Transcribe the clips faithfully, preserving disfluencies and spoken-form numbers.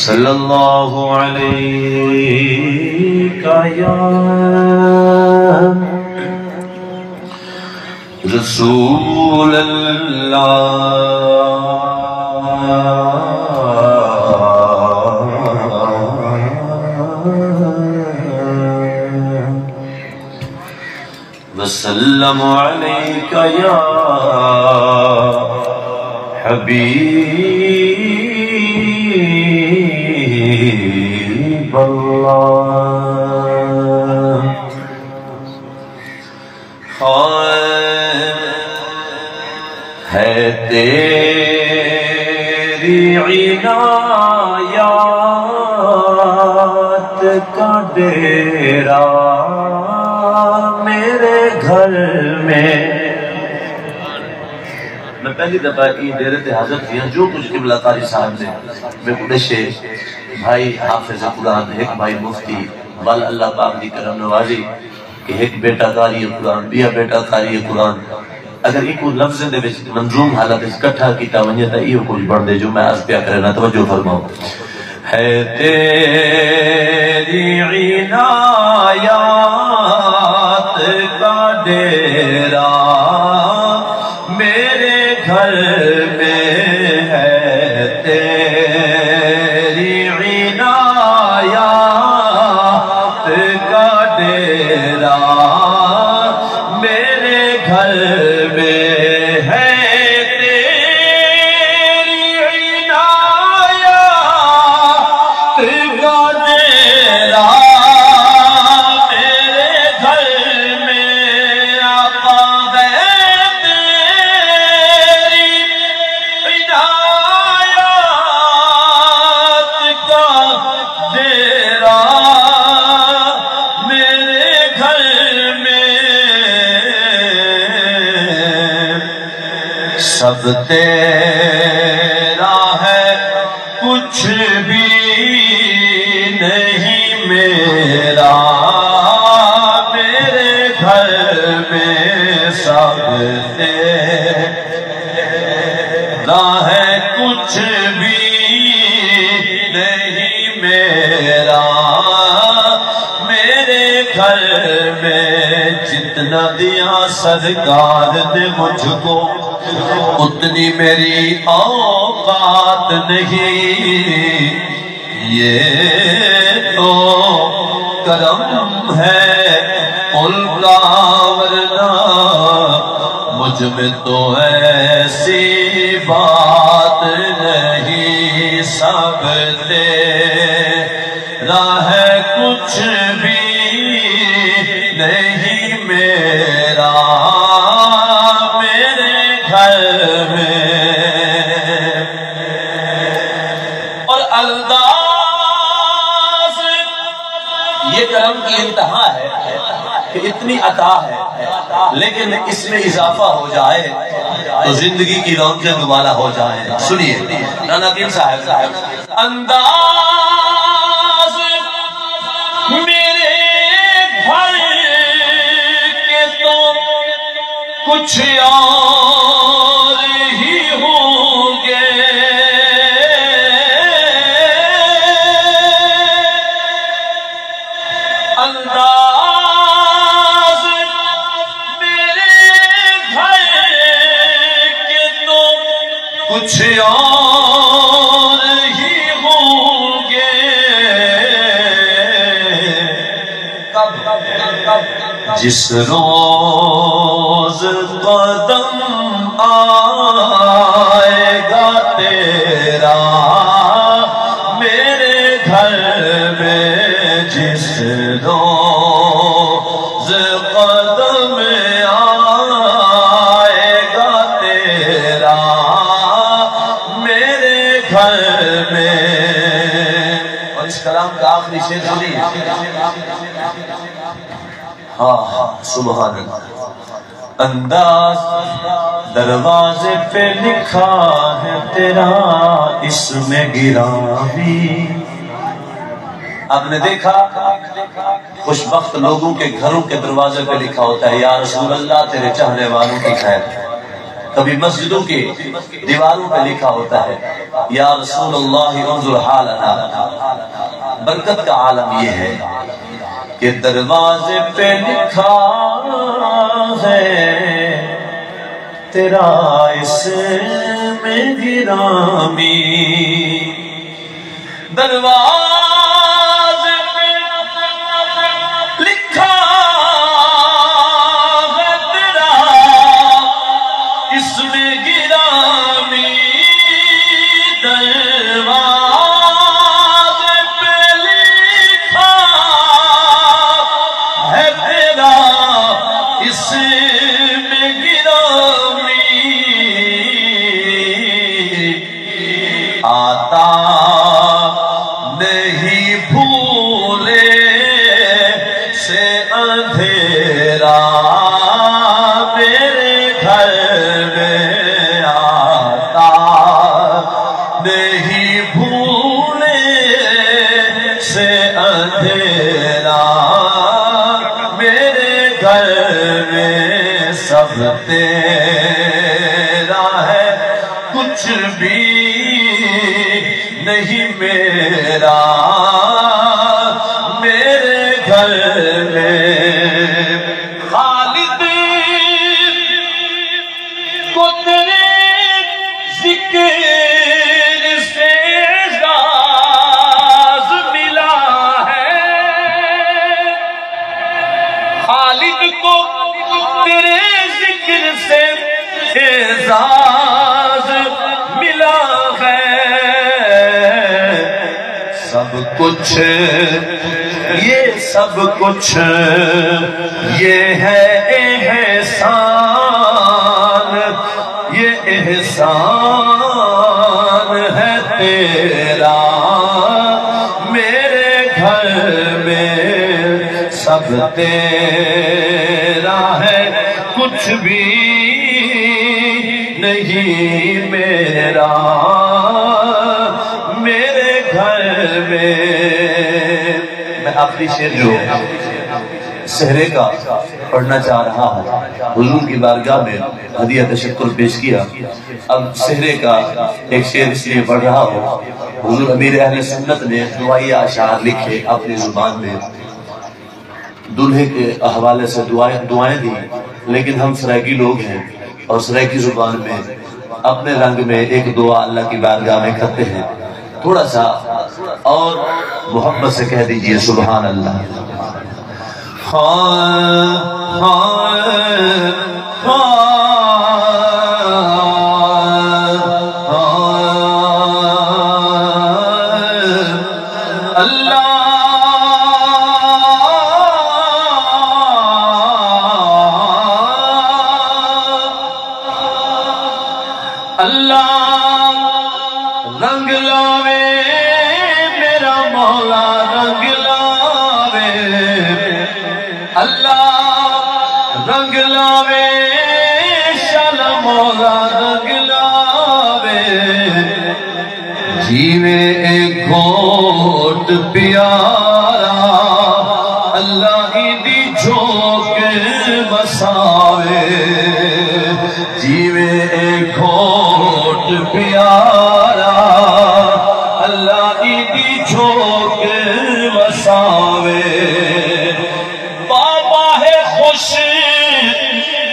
صلی اللہ علیک یا رسول اللہ۔ وسلم علیک یا حبیب اللہ۔ ہائے، ہے تیری عنایات کا ڈیرہ میرے گھر میں۔ میں پہلی دفعہ ایں ڈیرے تے حاضر تھیاں، جو کجھ قبلہ قاری صاحب نے میکوں ݙسے، بھائی حافظ قرآن، ہک بھائی مفتی، ول اللہ پاک دی کرم نوازی کہ ہک بیٹا قاری قرآن، ٻیا بیٹا قاری قرآن۔ اگر ایکوں لفظیں دے وچ منظوم حالت وچ کٹھا کیتا ونڄے تاں ایہو کجھ بݨدے جو میں عرض پیا کرینداں، توجہ فرماؤ۔ ہے تیری عنایات کا ڈیرہ میرے گھر میں، ہے تیری عنایات کا ڈیرہ میرے گھر میں، ہے تیری عنایات کا ڈیرہ میرے گھر میں، آقا ہے تیری عنایات کا ڈیرہ میرے گھر میں، سب تیرا ہے، کچھ بھی نہیں میرا، میرے گھر میں سب تیرا ہے، کچھ بھی نہیں میرا، میرے گھر میں۔ جتنا دیا سرکار نے مجھ کو، اتنی میری اوقات نہیں، یہ تو کرم ہے ان کا، ورنہ مجھ میں تو ایسی بات نہیں۔ سب تیرا ہے، کچھ بھی نہیں میرا، میرے گھر میں۔ اور انداز، یہ کرم کی انتہا ہے کہ اتنی عطا ہے، لیکن اس میں اضافہ ہو جائے تو زندگی کی رونقیں دوبالا ہو جائیں۔ سنیے، نانا دین صاحب، صاحب، انداز میرے گھر کے تو کچھ اور ہی ہوں گے۔ انداز میرے گھر کے تو کچھ اور ہی ہوں گے۔ کب، کب، کب، کب؟ جس روز قدم آئے گا تیرا میرے گھر میں، جس روز قدم آئے گا تیرا میرے گھر میں۔ اور اس کلام کا آخری شعر سنیے۔ ہاں، ہاں، سبحان اللہ۔ انداز دروازے پہ لکھا ہے تیرا اسم گرامی۔ آپ نے دیکھا، خوش بخت لوگوں کے گھروں کے دروازے پہ لکھا ہوتا ہے، یا رسول اللہ، تیرے چاہنے والوں کی خیر۔ کبھی مسجدوں کے دیواروں پہ لکھا ہوتا ہے، یا رسول اللہ انظر حالنا۔ برکت کا عالم یہ ہے کہ دروازے پہ لکھا ہے تیرا اسم گرامی۔ دروازے پہ لکھا ہے تیرا اسم گرامی۔ دروازے پہ لکھا ہے تیرا اسم گرامی۔ آتا نہیں بھولے سے اندھیرا میرے گھر میں، آتا نہیں بھولے سے اندھیرا میرے گھر میں۔ سب تیرا ہے، کچھ بھی نہیں میرا میرے گھر میں۔ خالد کو تیرے ذکر سے اعزاز ملا ہے۔ خالد کو تیرے ذکر سے اعزاز ملا ہے۔ سب کچھ، یہ سب کچھ، یہ ہے احسان، یہ احسان ہے تیرا میرے گھر میں۔ سب تیرا ہے، کچھ بھی نہیں میرا میرے گھر میں۔ میں آخری شعر جو سحرے کا پڑھنا چاہ رہا ہوں، حضور کی بارگاہ میں ہدیہ تشکر پیش کیا۔ اب سحرے کا ایک شعر اس لیے پڑھ رہا ہوں، حضور امیر اہل سنت نے دعائیہ اشعار لکھے اپنی زبان میں۔ دولہے کے حوالے سے دعائیں، دعائیں دی، لیکن ہم سرائیکی لوگ ہیں اور سرائیکی زبان میں اپنے رنگ میں ایک دعا اللہ کی بارگاہ میں کرتے ہیں۔ تھوڑا سا اور محبت سے کہہ دیجئے، سبحان اللہ۔ ہاں، ہاں، ہاں، ہاں۔ اللہ، اللہ رنگ لاوے، میرا مولا رنگ لاوے۔ اللہ رنگ لاوے، شالا مولا رنگ لاوے۔ جیویں اے گھوٹ پیارا، اللہ ایندی جھوک وساوے۔ جیویں اے گھوٹ پیارا، اللہ ایندی جھوک وساوے۔ بابا ہے خوش،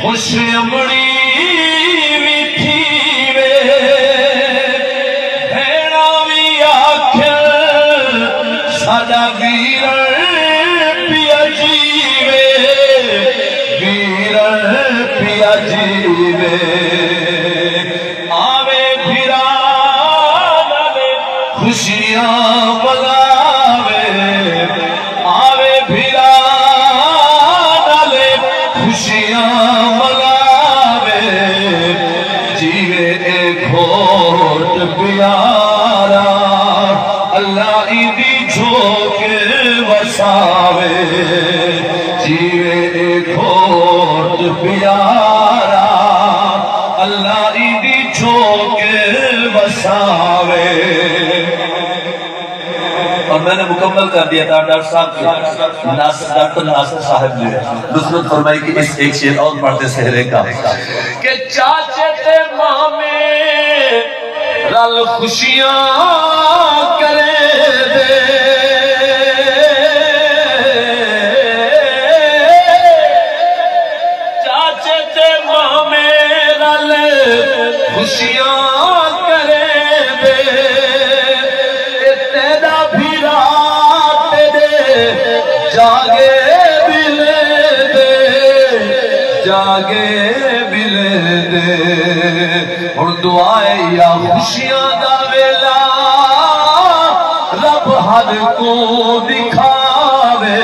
خوش امڑی وی تھیوے۔ بھیݨاں وی آکھن ساݙا ویرݨ پیا جیوے، ویرݨ پیا جیوے۔ آوے بھرا نال خوشیاں مناوے، آوے بھرا نال خوشیاں مناوے۔ جیوے اے گھوٹ پیارا، اللہ ایندی جھوک وساوے۔ جیوے اے گھوٹ پیارا، اللہ ایندی جھوک وساوے۔ اور میں نے مکمل کر دیا تھا ڈاکٹر صاحب کے ناصر، ڈاکٹر ناصر صاحب نے نصرت فرمائی کہ اس ایک شعر اور پڑھتے سہرے کا، کہ چاچے تے مامے رل خوشیاں کریں دے، چاچے تے مامے رل خوشیاں کریں دے، اے تیݙا بھرا تیݙے جاڳے ٻلے دے، جاڳے ٻلے دے۔ ہݨ دعا ہے یا خوشیاں دا ویلا رب ہر کوں ݙکھاوے،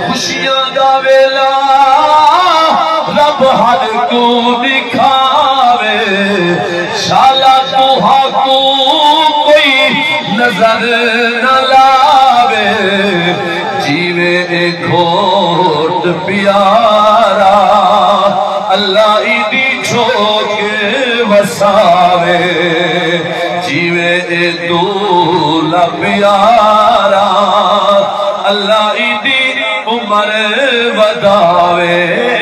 خوشیاں دا ویلا رب ہر کوں ݙکھاوے، شالا تہاکوں کوئی نظر نہ لاوے۔ جیوے اے گھوٹ پیارا، اللہ ایندی جھوک وساوے۔ جیوے اے دولا پیارا، اللہ ایندی عمر ودھاوے۔